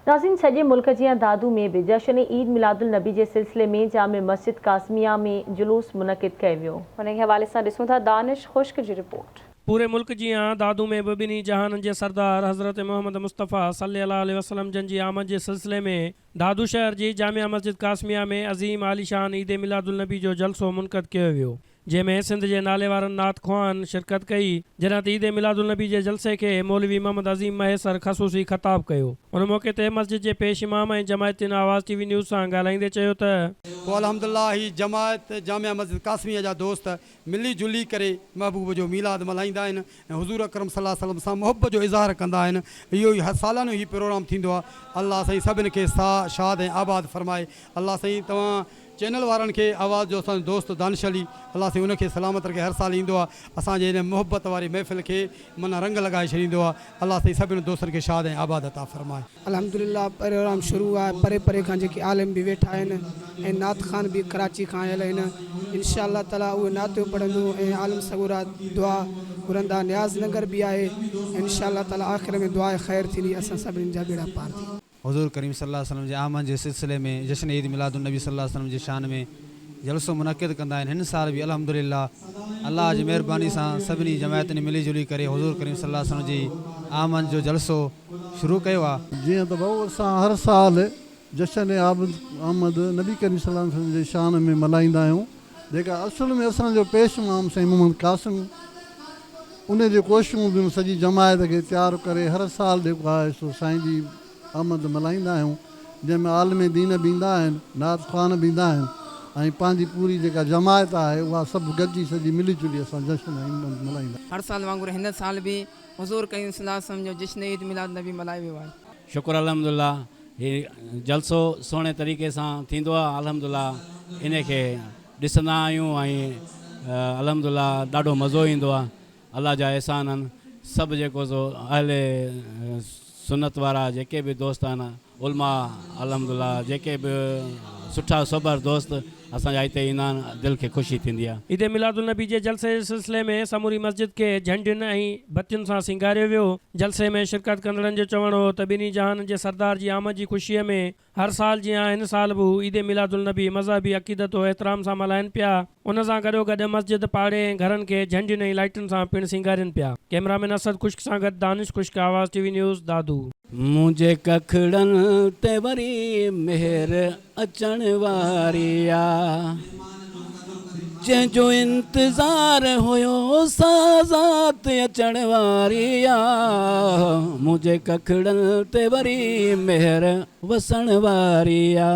ناظرين سڄي ملڪ جيان دادو ۾ به جشن عيد ميلاد النبي جي سلسلي ۾ جامع مسجد قاسميه ۾ جلوس منعقد ڪيو ويو. انهي حوالي سان ڏسون ٿا دانش خشڪ جي رپورٽ. پوري ملڪ جيان دادو ۾ به ٻنهي جهانن جي سردار حضرت محمد مصطفيٰ صلي الله عليه وسلم جن جي آمد جي سلسلي ۾ دادو شهر جي جامع مسجد قاسميه ۾ عظيم عاليشان عيد ميلاد النبي جو جلسو منقعد ڪيو ويو. جنهن ۾ سنڌ جي ناليوارن نعت خوان شرڪت ڪئي، جڏهن ته عيد ميلاد النبي جي جلسي کي مولوي محمد عظيم مهيسر خصوصي خطاب ڪيو. ان موقعي تي مسجد جي پيش امام ۽ جماعتين آواز ٽي وي نيوز سان ڳالهائيندي چيو ته. پوء الحمد لله هي جماعت جامع مسجد قاسميه جا دوست ملي جلي ڪري محبوب جو ميلاد ملهائيندا آهن ۽ حضور اڪرم صلي الله عليه وسلم سان محبت جو اظهار ڪندا آهن اهو ئي سالانو هي پروگرام ٿيندو آهي الله سائين سڀن کي شاد ۽ آباد فرمائي الله سائين توهان چينل وارن کي آواز جو اسان جو دوست دانش علي الله سائين ان کي سلامت رکي هر سال ايندو آ اسان جي هن محبت واري محفل کي معنيٰ رنگ لڳائي ڇڏيندو آ الله سائين سڀني دوستن کي شاد ۽ آباد عطا فرمائي. الحمدلله پروگرام شروع آهي پري پري کان جيڪي عالم به ويٺا آهن ۽ نعت خوان به ڪراچي کان آيل آهن انشاء الله تعالي اهي نعتيون پڙهندو ۽ عالم سڳورا دعا گهرندا نياز ننگر به آهي انشاء الله تعالي آخر ۾ دعاء خير ٿيندي اسان سڀني جا ٻيڙا پار ٿي. حضور ڪريم صلي الله عليه وسلم جي آمد جي سلسلي ۾ جشن عيد ميلاد النبي صلي الله عليه وسلم جي شان ۾ جلسو منعقد ڪندا آهن هن سال به الحمد لله الله جي مهرباني سان سڀني جماعتن ملي جلي ڪري حضور ڪريم صلي الله عليه وسلم جي آمد جو جلسو شروع ڪيو آ. جيئن ته ڀائو اسان هر سال جشن آمد نبي ڪريم صلي الله عليه وسلم جي شان ۾ ملهائيندا آهيون جيڪا اصل ۾ اسان جو پيش امام سائين محمد قاسم ان جي ڪوششون هونديون آهن سڄي جماعت کي تيار ڪري هر سال جيڪو آهي سو سائين جي آمد ملهائيندا آهيون جنهن ۾ عالم دين به ايندا آهن نعت خوان به ايندا آهن ۽ پنهنجي پوري جيڪا جماعت آهي اها سڀ گڏجي سڄي ملي جلي اسان جشن آمد ملهائيندا هر سال وانگر هن سال به حضور ڪريم صلي الله عليه وسلم جو جشن عيد ميلاد النبي ملهايو ويو آهي. شڪر الحمد لله هي جلسو سهڻي طريقي سان ٿيندو آهي الحمد لله انهي کي ڏسندا آهيون ۽ الحمد لله ڏاڍو مزو ايندو آهي الله جا احسان آهن سڀ جيڪو سو اهل سنت وارا جيڪي به دوست آهن علماء الحمد لله جيڪي به سٺا سوڀر دوست اسان جا هتي ايندا آهن دل کي خوشي ٿيندي آهي. عيد ميلاد النبي جي جلسي جي سلسلي ۾ سموري مسجد کي جهنڊين ۽ بتين سان سينگاريو ويو. جلسي ۾ شرڪت ڪندڙن جو چوڻ هو ته ٻنهي جهانن جي سردار جي آمد جي خوشيء ۾ هر سال جيان هن سال به هو عيد ميلاد النبي مذهبي عقيدت و احترام سان ملهائين پيا. ان سان گڏوگڏ مسجد، پاڙي ۽ گهرن کي جهنڊين ۽ لائٽن سان پڻ سينگارين پيا. ڪئميرا مين اسد خشڪ سان گڏ دانش خشڪ، آواز ٽي وي نيوز، دادو. منهنجي ڪکڙن تي وري مهر اچڻ واري آ جنهن جو انتظار هيو سا ذات اچڻ واري آ منهنجي ڪکڙن تي وري مهر وسڻ واري آ.